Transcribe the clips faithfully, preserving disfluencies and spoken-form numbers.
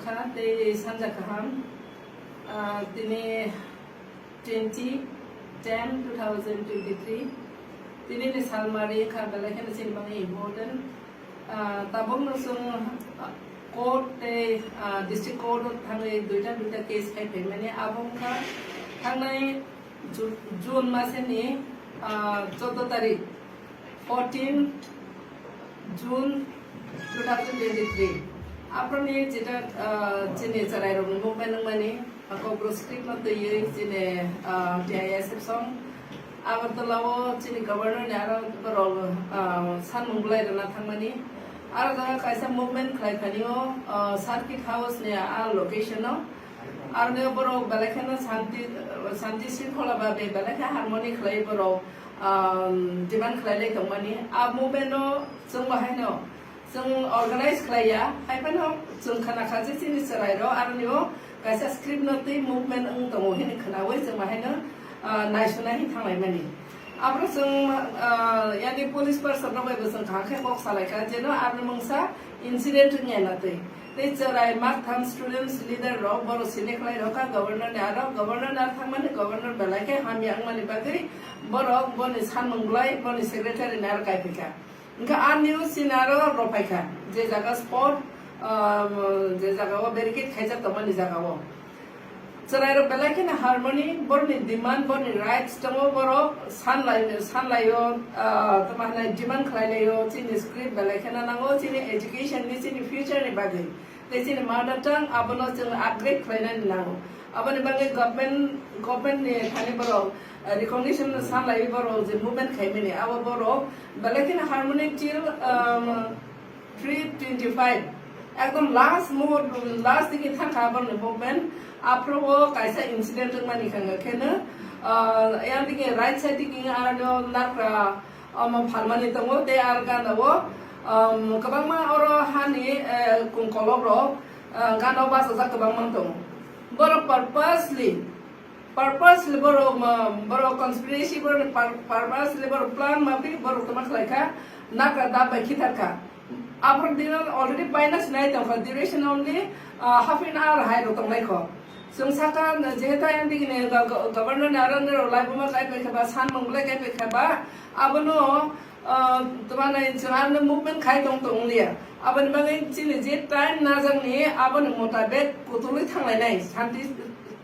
Kha tei sanja kaham, ah, tini twenty ten two thousand twenty three, tini ni salmari kha belai kheno chini bagwi important. Ah, tabuk no chwng, ah, court tei, ah, district court o thangwi duita duita case khai phaimani, abo wngkha thangnai Ju-, June maseni, ah, choudo tarik, fourteen June two thousand twenty three. Aphro ni jeta, ah, chini chwrai rokni movement wngmani, ah, Kokborok script no twiwi chini, ah, T I S F song Agartala o chini governor ni aro borok, ah, sanmung bwlai rwna thangmani. Aro jaga kaisa movement khlai thani o, ah, circuit house ni a location o. Aro ni borok belai kheno shanti, shanti shringkhola ba be belai khe harmony khlai borok, ah, demand khlai lai tongmani. A movement o chwng bo haino chwng organize khlai ya, hai phano chwng khna kha je chini chwrai rok aro ni o kaisa script no twi movement wng tongo hini khnaui chwng bo haino, ah, naisonai hi thanglaimani. Aphro chwng, ah, yani police person rok bai bo chwng kaham khe kok salai kha, jeno aroni mungsa incident wngya na twi. Tei chwrai maktham students leader rok borok sini khlai rokha governor ni aro, governor ni aro thangmani governor belai khe hamya wngmani bagwi borok boni sanmung bwlai boni secretary ni aro kai phaikha. Hwnkhe ani o chini aro rok phaikha, je jaga spot, ah, je jaga o barricade khaijak tongmani jaga o. Chwrairok belai kheno harmony, borokni demand, borokni rights tongo, borok sanlai, sanlaio, ah, tamo hwnai demand khlailaio, chini script belai kheno nango, chini education ni, chini future ni bagwi, tei chini mother tongue, abono chwng upgrade khlainani nango. Aboni bagwi government, government ni thani borok, ah, recognition sanlai borok je movement khaimani, abo borok belai kheno harmony till, um, three twenty five, ekdom last muhurto, last digi thangkha aboni movement. Aphro o kaisa incident wngmani kha, hwnkhe no, ah, yang digi right side digi ano narkra omo phalmani tongo, tei aro gana o, um, kwbangma oro hani, eh, kung kolok rok, ah, gana o bachajak kwbangma tongo. Borok purposely Purposely borok ma, borok conspiracy, borok pur-, purposely borok plan ma pi, borok toma khlai kha, nakra dab bai khithar kha. Abor dinner already paina sinai tong kha, duration only, ah, half an hour hai rok tong lai kho. Chwng saka, jehetu ayang digi ni go-, go-, governor ni aro nero lai buma kai pai kha ba, san mung lai kai pai kha ba, abono, ah, toma nai chwng aro movement khai tong tong liya. Aboni bagwi chini je time najak ni, aboni motabek kutulwi thang lai nai, shanti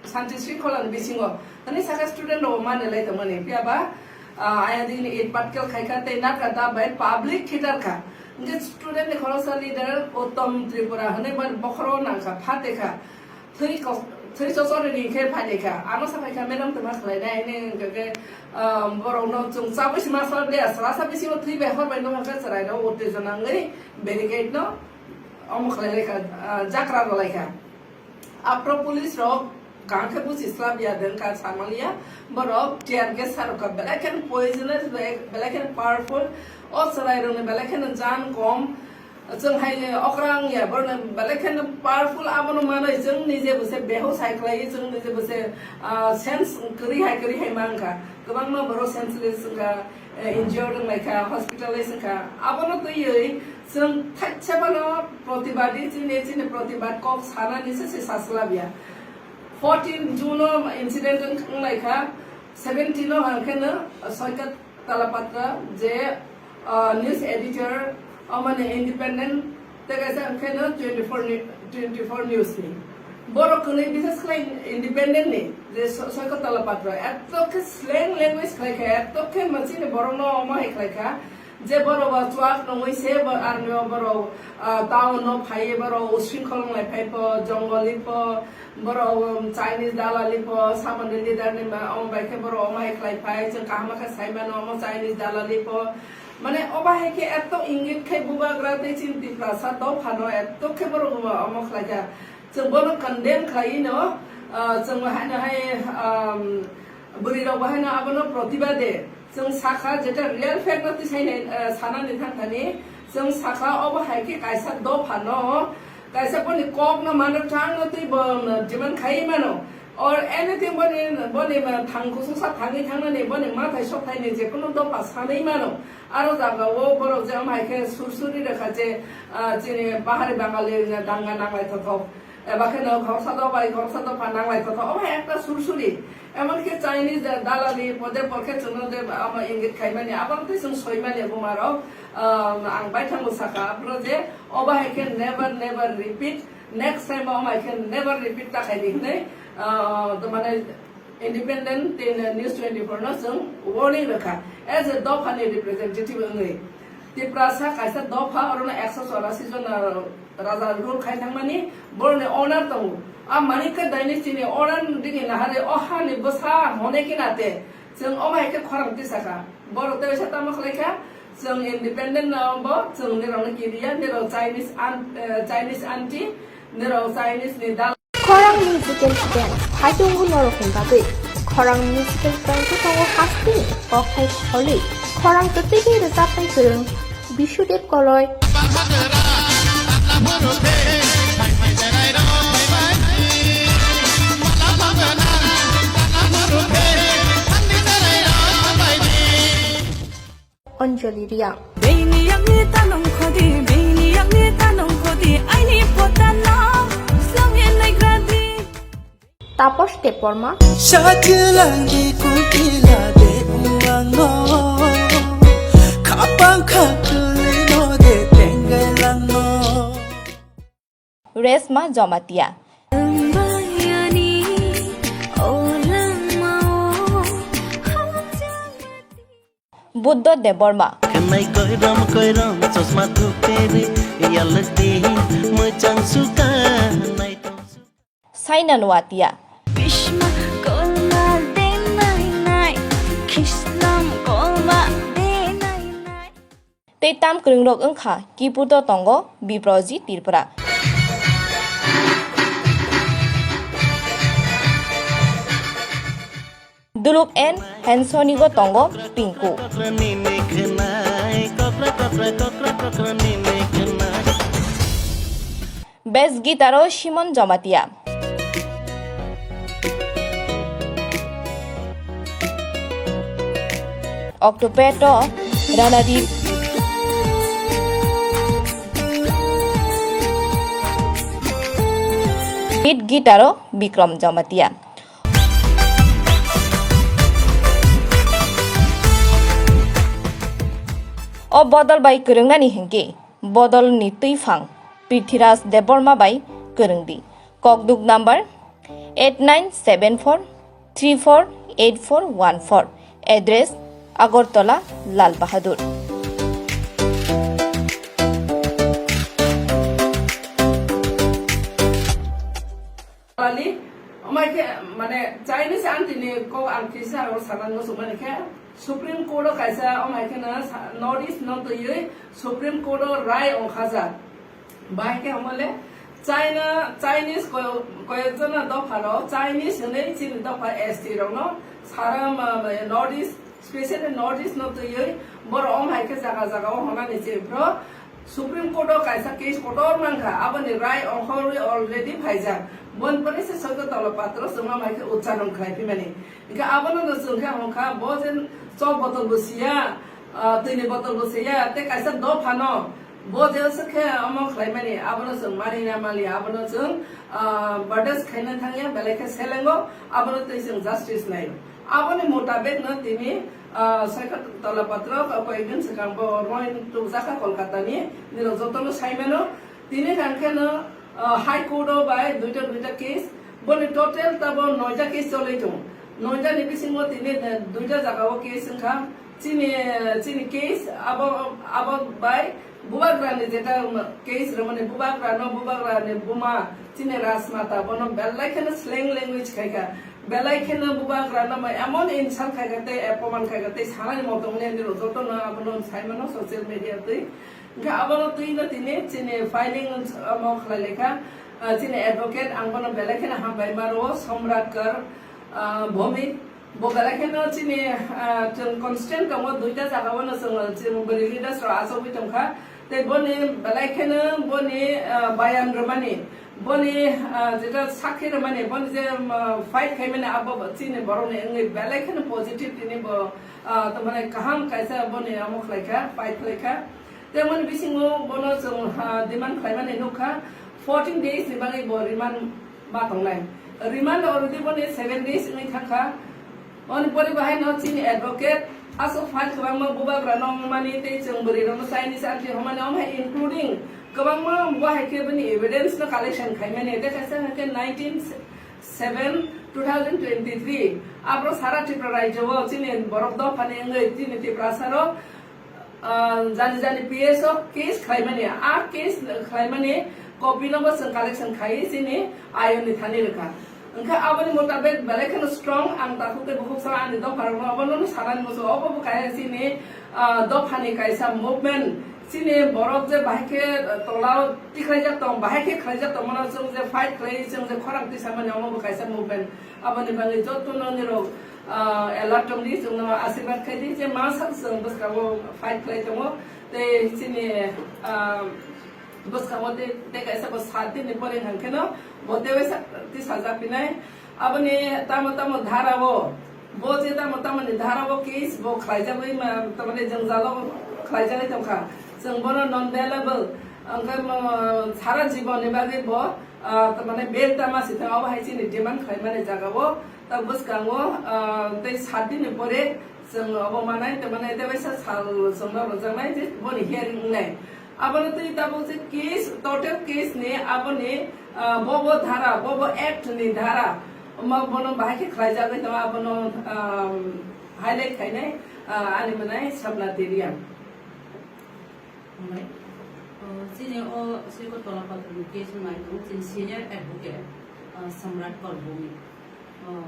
Santi Sringkhola ni bisingo. Ani saka student rok mani lai tongmani. Phiya ba, ah, ayang dini it patkel khai kha tei nakra da bai public khitar kha. Hingke student ni khoroksa leader Uttom Tripura hwnwi mani bokhoro nang kha, phate kha. Thwi kok, thwi chochori ni khe phate kha. Ano sa phai kha, "Madam, tuma khlai nai?" Hwnwi hingke, ah, borok no chwng chabwi sima sal de, sala sa bisingo thwi bai hor bai nokha khe chwrai rok uttejona wngwi barricade no omo khlai lai kha, ah, jakra rw lai kha. Aphro police rok kaham khe buchi slap ya, den ka samaliya, borok tear gas sa rok kha, belai kheno poisonous, belai, belai kheno powerful, o chwrai rok ni belai kheno jan kom, chwng hai okra wng ya, borok ni belai kheno powerful, abono manwi chwng nije bo se behosh hai khlai, chwng nije bo se, ah, sense kwrwi hai kwrwi hai man kha, kwbangma borok senseless wng kha, eh, injured wng lai kha, hospitalize wng kha, abono twiwi Chwng thaisa phano protibadi chini, chini protibad kok sanani se se saslabya. Fourteen June o incident wng lai kha, seventeen o hwnkhe no Soikat Talapatra je, ah, news editor, omani independent, tei kaisa hwnkhe no twenty four ni-, twenty four news ni. Borok kwnwi bises khlai independent ni je So-, Soikat Talapatra, eto khe slang language khlai kha, eto khe ma chini borok no omo hai khlai kha. Je borok bo chuak nungwi se bo army o borok, ah, town o phaiwi borok uswing kholong lai phai pho, jongoli pho, borok, um, Chinese dalali pho, samani leader ni ma, omo bai khe borok omo hai khlai phai, chwng kaham khe sai mano omo Chinese dalali pho. Mane obo hai khe eto ingit khai bubagra tei chini Tiprasa dophano eto khe borok omo khlai kha. Chwng bono condemn khlai no, ah, chwng haino hai, um, bwrwi rok bo haino abono protibade. Chwng sakha jeta real fact no twi sainai, ah, sanani thangthani. Chwng sakha obo hai khe kaisa dopha no, kaisa boni kok no mano, chang no twi bo, um, demand khai mano. Or anything boni, boni, uh, thang kusung sa thangwi thangnani boni mathai sok thaini je kunu dopha sanwi mano. Aro jaga o borok je omo hai khe sur suri rwkha je, ah, chini bahari Bangali danga nanglai thothok. Eba khe no khoroksa dopha, khoroksa dopha nanglai tongkha. Omo hai ekta sursuri. Emon khe Chinese dalali pode porkhe chwngno de ama ingit khaimani, abo tei chwng soimani buma rok. Um, ang baithango sakha, aphuru je obo hai khe never, never repeat. Next time omo hai khe never repeat ta khaidi hinwi, uh, to mane Independent tei News twenty-four no chwng warning rwkha. As a dophani representative wngwi, Tiprasa kaisa dopha, orono ekso chorasi jona raja rule khai thangmani, boroni owner tongo. A Manikya dynasty ni owner dini nahare o hani bwsa hone kina te, chwng omo hai khe khorang tisakha. Borok tei waisa tamo khlaikha, chwng independent no bo chwng nirokno kiriya, nirok Chinese an-, eh, Chinese aunty, nirok Chinese ni dal- Khorang musical dance phai tongo norokni bagwi. Khorang musical dance tongo hasteni kokthai solwi. Khorang kwtwi khe rwchapnai kwrwng Bishudev Koloi. Anjali Reang. Bini yakni tanong khodi, bini yakni tanong khodi, aini potano slongye naigradi. Taposh Debbarma. Sajilangi kukila de uangno, khapang khatuli no de tenggailangno. Resma Jomatia. Buddho Debbarma. Khnai koirom koirom chosma thuperi yaldi mwchang suka nai tong. Saina Nuatia. Bishma kolma denai nai, khislam kolma denai nai. Tei tam kwrwngrok wngkha, keyboard-o tongo Biproji Tripura. Duluk and Hansonigo tongo Pinku. Bass guitar-o Simon Jomatia. Octopad-o Ranadip. Lead guitar-o Bikram Jamatia. O bodol bai kwrwngnani hinkhe bodolni twiphang Prithviraj Debbarma bai kwrwngdi. Kokduk number eight nine seven four three four eight four one four. Address, Agartala, Lal Bahadur. Bali, omai khe, mane, Chinese aunty ni kok ang kisa aro sanan no sumani khe, Supreme Court o kaisa omai khe na sa-, North East no twiwi Supreme Court o rai ongkhajak. Bahai khe omo le China, Chinese koyo-, koyokjona dopha rok, Chinese hinwi chini dopha S T rok no sara ma-, ma-, North East, specially North East no twiwi borok omhai khe jaga jaga o honani chini bro Supreme Court o kaisa case kotor mankha, aboni rai ongkhorwi already phaijak. Boni pore se soito tola patro chwngma mai khe uchcharon khlai phimani. Hinkhe abono no chwng khe hongkha, bo je chok botol bo siya, ah, twini botol bo siya, tei kaisa dophano bo je se khe omo khlaimani, abono chwng mani na mali, abono chwng, ah, bardas khaina thangya, belai khe selengo, abono tei chwng justice naio. Aboni mutabek no tini, ah, soito tola patro, koyekdin swkang bo roin tukjakha Kolkata ni, nirok jotono saimano, tini hwnkhe no, ah, High Court o bai duita duita case, boni total tabo noita case cholwi tongo. Noita ni bisingo tini, eh, duita jaga o case wngkha. Chini, eh, chini case abo, abo bai bubagra ni jeta case rwmani bubagra no, bubagra ni buma chini Rajmata bono belai kheno slang language khaikha. Belai kheno bubagra no ma emon insult khaikha tei apman khaikha tei sanani moto wngya nini jotono abono saimano social media twi. Hingke abono twi no tini chini filing omo khlai lekha, ah, chini advocate ang bono belai kheno hambai maro Somrat Kar, ah, Bhomik. Bo belai kheno chini, ah, chwng constant tongo, duita jaga o no chwng, chwng bwrwi leaders rok achogwi tongkha. Tei boni belai kheno boni, ah, bayan rwmani, boni, ah, jeta sakhi rwmani, boni je, um, fight khaimani abo chini borokni wngwi belai kheno positive tini bo, ah, tamani kaham kaisa boni omo khlaikha, fight khlaikha. Temoni bisingo bono chwng, ah, demand khlaimani nukha, Fourteen days ni bagwi bo remand ma tongnai. Remand already boni seven days wngwi thangkha. Oni pore bahai no chini advocate aswk file kwbangma bubagra no wngmani tei chwng bwrwi rokno Chinese aunty hwnmani, omo hai including kwbangma bo hai khe bini evidence no collection khaimani, tei kaisa hai khe nineteen seven two thousand twenty-three abro sara Tripura rajyo o chini borok dophani wngwi chini Tiprasa rok ah, jani jani P S o case khlaimani, a case khlaimani copy no bo chwng collection khai chini ayoni thani rwkha. Hwnkhe aboni motabek belai kheno strong ang takhuk tei bukhuk sama ani dopha rokno obono sanani muchungo obo bo kaisa chini, ah, dophani kaisa movement. Chini borok je bahai khe, ah, tolao tikhlaijak tong, bahai khe khlaijak tongmano chwng je fight khlai chwng je khorang tisamani omo bo kaisa movement. Aboni bagwi jotono nirok, ah, alert tongdi, chwngno asirwad khaidi je ma sak chwng bwskango fight khlai tongo. Tei chini, ah, bwskango tei, tei kaisa bo sat dini pore hwnkheno bo tei waisa tisajak pinai. Aboni tamo tamo dhara o, bo je tamo tamo ni dhara o case bo khlaijagwi ma, tamani jwngjalo khlaijagwi tongkha. Chwng bono non bailable, hwnkhe mo sara jibon ni bagwi bo, ah, tamani bail tama si thang, obo hai chini demand khlaimani jaga o. Ta bwskango, ah, tei sat dini pore chwng obo manai, tei manai tei waisa sal chwngno rwjaknai je boni hearing wngnai. Abono twi tabuk je case, total case ni aboni, ah, bobo dhara, bobo act ni dhara, omo bono bahai khe khlaijagwi tongo, abono, ah, highlight khainai, ah, ani mwnai Sabla Teria. Hambai. O, chini o Srikot Tolapatru ni case no nai tongo chini senior advocate, ah, Samrat Korbumi. O,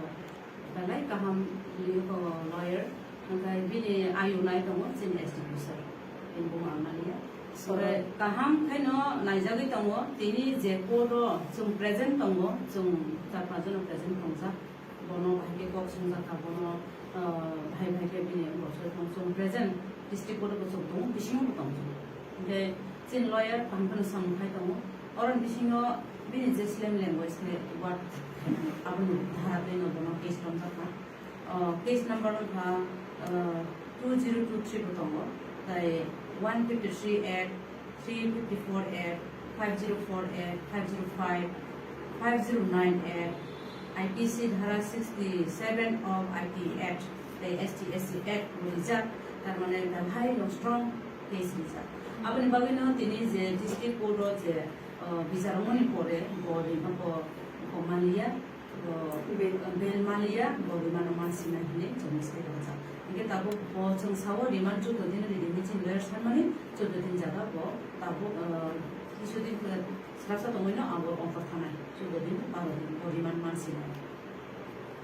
belai kaham ni, o, lawyer. Hwnkhe bini ayuk nai tongo chini S D P sir. Bini buma ang manya. Sorry. Kaham khaino naijagwi tongo. Tini je court o chwng present tongo, chwng char panch jono present tongjak. Bono bahai khe kok swngjak kha, bono, ah, bahai bahai khe bini bosor thang chwng present district court o bo chwng tongo, bisingo bo tong chwng. Hwnkhe chini lawyer kaham kheno samung khai tongo. Oroni bisingo bini je slam language khe word khaimani, aboni dhara twi no bono case romjak kha. Ah, case number wngkha, ah, two zero two three bo tongo, tai one fifty three act, three fifty four act, five zero four act, five zero five, five zero nine act, I P C dhara sixty seven of I T act, tei S T S C act bo rijak, tar mane belai no strong case rijak. Aboni bagwi no tini je district court o je, ah, bichar wngmani pore bo rima bo, bo manliya. Bo bail, bail manliya, bo remand o mansinai hinwi chwngno sai rwjak. Hinkhe tabuk bo chwng sao remand chuddo din ridi hinwi chini lawyer sanmani, chuddo din jaga bo tabuk, ah, kisu din, ah, swrapsa tongwino abo ongkhor thanai, chuddo din, baro din bo remand mansinai.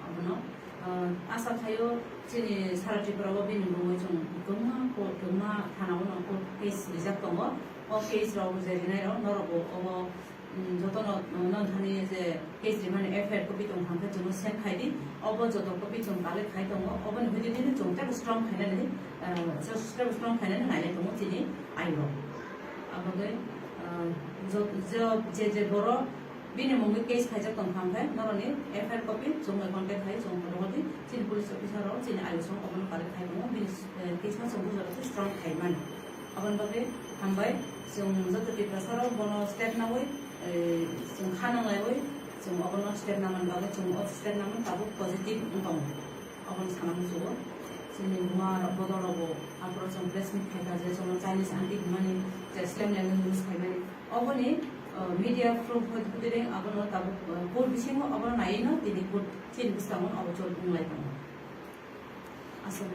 Abono, ah, asa khaio chini sara Tripura o bini mungwi chwng kwbangma court, kwbangma thana o no court case rijak tongo. O case rok je rinai rok norok bo obo Hmm, jotono, no, no thani je case rimani F I R copy tong thang khe chwngno send khai di. Obo joto copy chwng collect khai tongo. Oboni hwdwi dini chwng teibo strong khainani, ah, teibo strong khainani nainai tongo chini ayuk rok. Abagwi, ah, jo-, jo-, je, je borok bini mungwi case khaijak tong thang khe norokni F I R copy chwngno contact khai chwng rohor di. Chini police officer rok chini ayuk song obono collect khai tongo. Bini, eh, case no chwng bujo rok strong khai mano. Aboni bagwi hambai, chwng joto Tiprasa rok bono step nawi, eh, chwng kha nanglaiwi, chwng obono step namani bagwi chwng o step namani tabuk positive wng tongo. Obono sana muchungo. Chini buma rok bodol rok bo aphuru chwng press meet khaikha je chwngno Chinese aunty hwnmani je slam language use khaimani. Oboni, eh, media proof hoi hwtwi abono tabuk, eh, court bisingo obono naiwi no tini court chini bwskango obo chol wnglai tongo. Aswk.